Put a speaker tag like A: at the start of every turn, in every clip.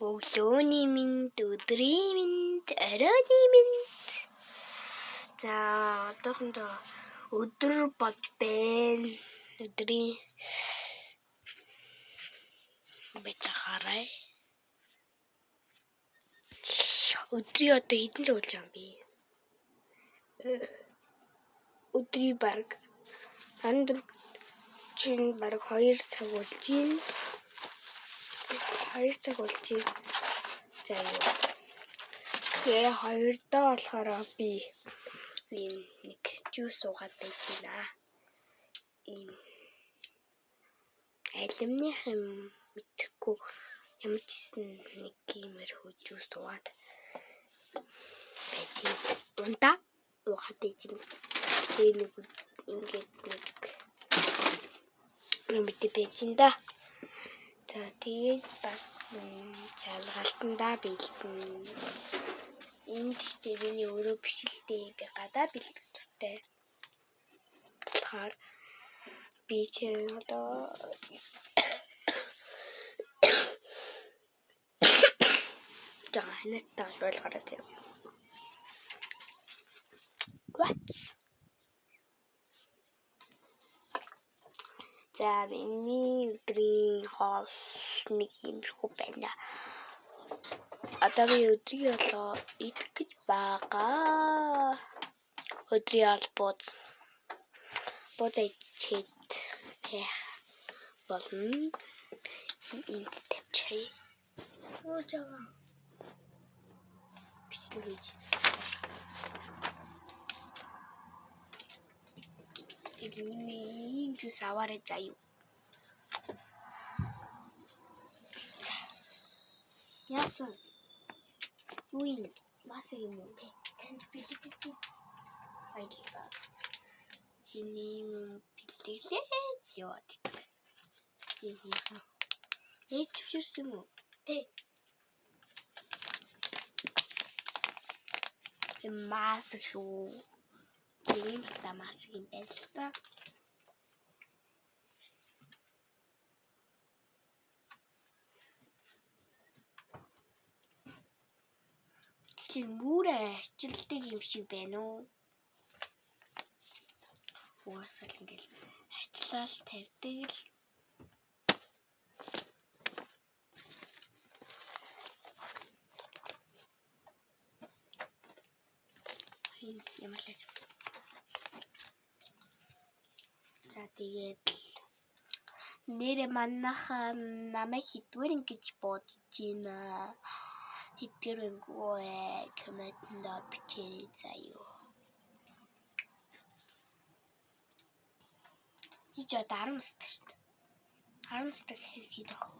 A: Өглөөний мэнд, өдрийн мэнд, оройн мэнд. За одоохондоо өдөр болж байна. Өдрийн байж хараа. Өдрийн одоо хэдэн цаг болж байгаа юм бэ? Өдрийн баг 14 чинь баг 2 цаг болж байна. 2 цаг болж байна. За юу. Тэгээ 2-доо болохоор би ийм нэг жуус уугаад байж байна. Ийм алимных юм мэдхгүй ямар ч гэсэн нэг иймэрхүү жуус уугаад байж байна. Унтаа уугаад байж байна. Тэгээ нэг ингээд нэг юм мэдээ байж байна да. За тэгээд бас шалгалтандаа бэлдэнэ. Энэ гэхдээ миний өөрөө биш л дээ. Би гадаа бэлдэх дуртай. Тэгэхээр би чинь одоо жаа ханаатай ойлгоорой тийм. What? За миний өдрийн хоол нэг иймэрхүү байна. Одоо би өдрийн хоолоо идэх гэж байгаа. Өдрийн хоол бууз. Бууз идчихэд яах болно. Энд тавьчихъя.
B: Юу жаа.
A: Бичлэг хийж. Ийм жуус аваарай заа юу. За. Яасан? Юу юм? Маса юм уу?
B: Танд бэлтгэж
A: Баярлалаа. Энэ юм бэлгэлээ яваад идэг. Ийм юм. Ээж зөвшөөрсөн юм уу?
B: Тэ.
A: Энэ маск шүү. Тийм та маск юм байна л та. Тэгэхээр нүрээ арчилдаг юм шиг байна уу? Угаасаа л ингээл арчлал тавьдаг л. Ийм ямар л. За тэгээд нэрэ манайхаа намайг хэдвэр ингэж бодож байна. Хэдвэр өнгөө комментэнд бичээрэй заа юу. Хийж одоо 10 настай шүү дээ. 10 настай гэхээр хэд ах вэ?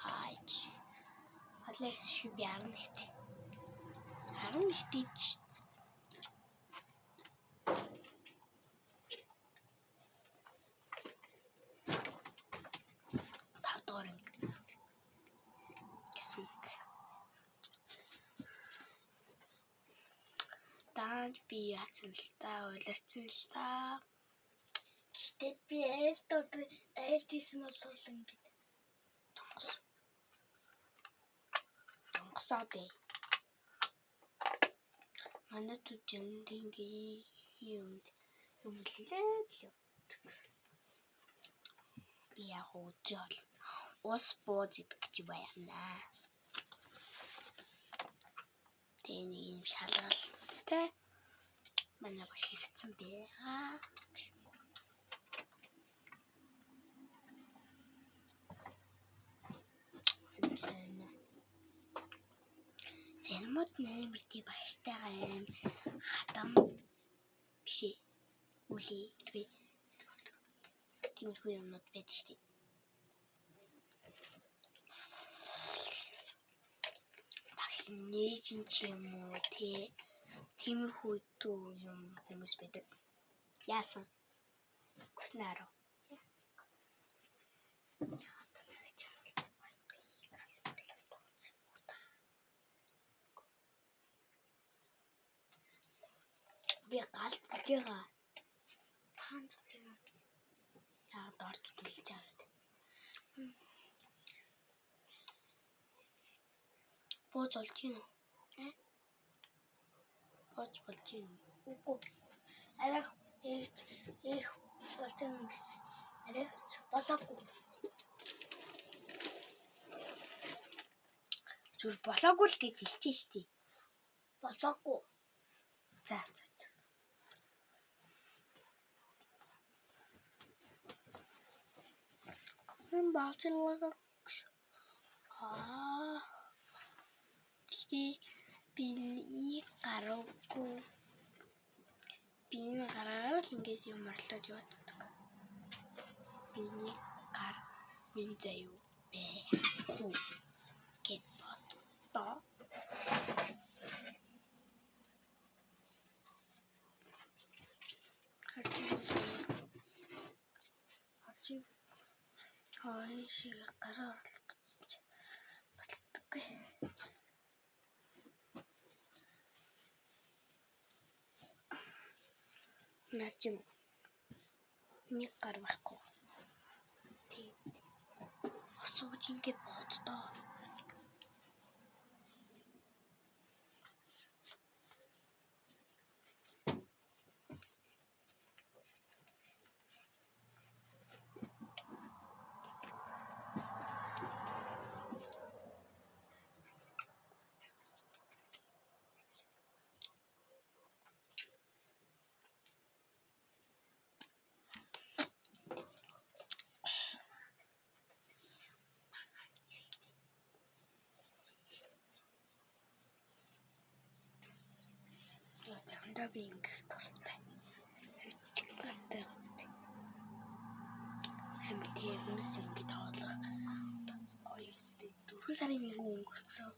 A: Хаач. Алекс шүү би 11-т. 11-т шүү дээ. 5 дугаар анги гэсэн үг. Даанч би яатсан л та, улирсан л та.
B: Гэтэ би айлт одоо айлт хийсэн бол ингээд
A: Тонгос. Тонгосоо дээ. Манай түжинд ингээ юм юм лээ л явдаг. Би яг өдрийн хоол ус бууз идэх гэж байна. Тэгээ нэг юм шалгалттай манай багш ирсэн байгаа. Заримуд амар тий багштайгаа аим хадам биш ээ. Үлээ тэгээ тиймэрхүү юмнууд байдаг шүү дээ. Багш нээж ч юм уу тий тиймэрхүү юм хүмүүс байдаг. Яасан? Гүснээр. Би гал болж байгаа.
B: хаан байгаа.
A: Яг дорж түлж байгаа сте. Бууж болж гин үү? Бууж болж гин үү?
B: Үгүй. Арай их их болж байгаа гэсэн. Арай болоогүй.
A: Зүр болоогүй л гэж хэлчихэ штий.
B: Болоогүй.
A: За за. Энэ баалцлага. Аа. Гэхдээ би нэг гараагүй. Би энэ гараараа л ингэж юм орлоод яваад. Би нэг гар минь заяа байхгүй гэд боддоо. Харж энэ шиг гараа орлох гэж баталдаггүй. Нарж юм. Нэг гар байхгүй. Тэгээд асууж ингэж боддоо. Заримдаа би ингэх дуртай. Жижигэн гартай гоцтой. Амар тийм хүмүүс ингэж хоолох бас оюуттай. 4 сарын 1 өнгөрцөн.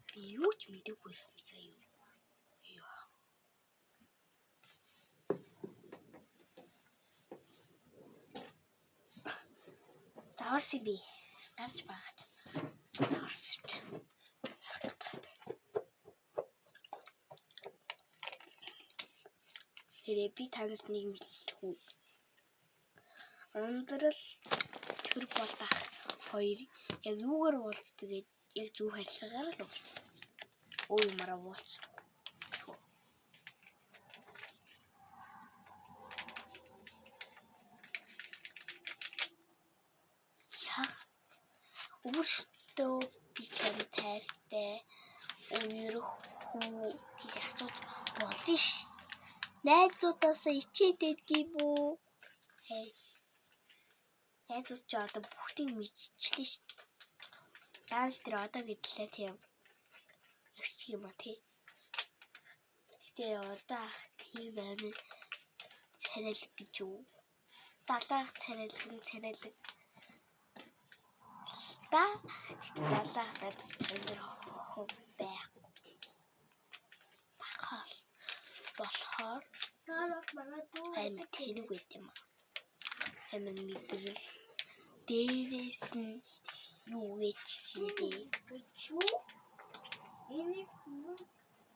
A: Би юу ч мэдээгүйсэн заяа. Яа. Заварсан би. Гарч багаж. Заварсан. Байх гэдэг. Тэрээ би танарт нэг мэдээлэх үү. Ундрал төр бол ах хоёр яг юугаар уулздаг гэж яг зөв харилцаагаар л уулздаг. Өөр юмараа уулздаг. Яг өөртөө би чам тайртай үерх үү гэж асууж болно шүү. Найзуудаасаа ичээд байдгийм үү? Хайш. Найзууд ч одоо бүгдийг мэдчихлээ шүү. Данс дээр одоо гэдлээ тийм. Ирчих юм а тий. Гэтэ одоо ах тийм амин царайлаг гэж юу? Далайх царайлаг нь царайлаг. Та гэтэ далайх надад сонирхох байхгүй. Бахал болохоор амар тэнэг байт юм аа. Амар мэдрэл дээрээс нь юу гэж чинь бэ?
B: Энийг